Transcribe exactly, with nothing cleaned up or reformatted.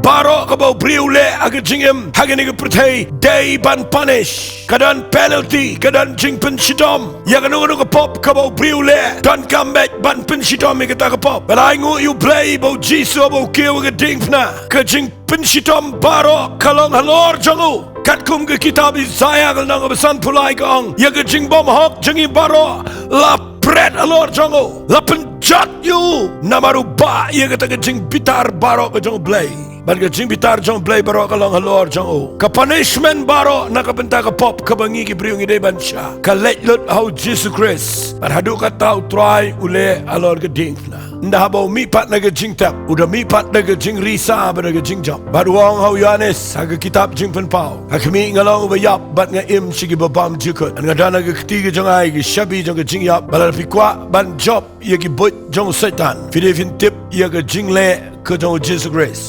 baroh kaba u briew u leh ha ka jingim ha kane ka pyrthei dei ban punish. Ka don penalty, ka don jingpynshitom ïa kano kano ka pop kaba u briew u leh. Donkam beit ban pynshitom ïa kata ka pop. Bad ai nguh ïa u Blei ba u Jisu haba u kiew ha ka diengphna, ka jingpynshitom baroh ka long halor jong u. Katkum ka kitab Isaïah ka lynnong kaba sanphew lai ka ong, ïa ka jingbymhok jong ngi baroh la pret halor jong u, la pynjot ïa u. Namar u bah ïa kata ka jingbitar baroh ka jong u Blei bad ka jingbitar jong u Blei baroh ka long halor jong u. Ka punishment baroh na ka bynta ka pop kaba ngi ki briew ngi dei ban shah, ka leit lut ha u Jisu Khrist. Bad haduh katta u Trai u leh halor ka diengphna. Ynda haba u mihpat na ka jingtep, u da mihpat na ka jingrisa bad na ka jingjop. Bad u ong ha u Ïoannis ha ka kitab Jingpynpaw, ha khmih nga long uba ïap bad nga im sha kiba bymjukut. Nga don ha ka kti ka jong nga ïa ki shabi jong ka jingïap. Bad lada phi kwah ban jop ïa ki buit jong u Soitan, phi dei phin tip ïa ka jingleh ka jong u Jisu Khrist.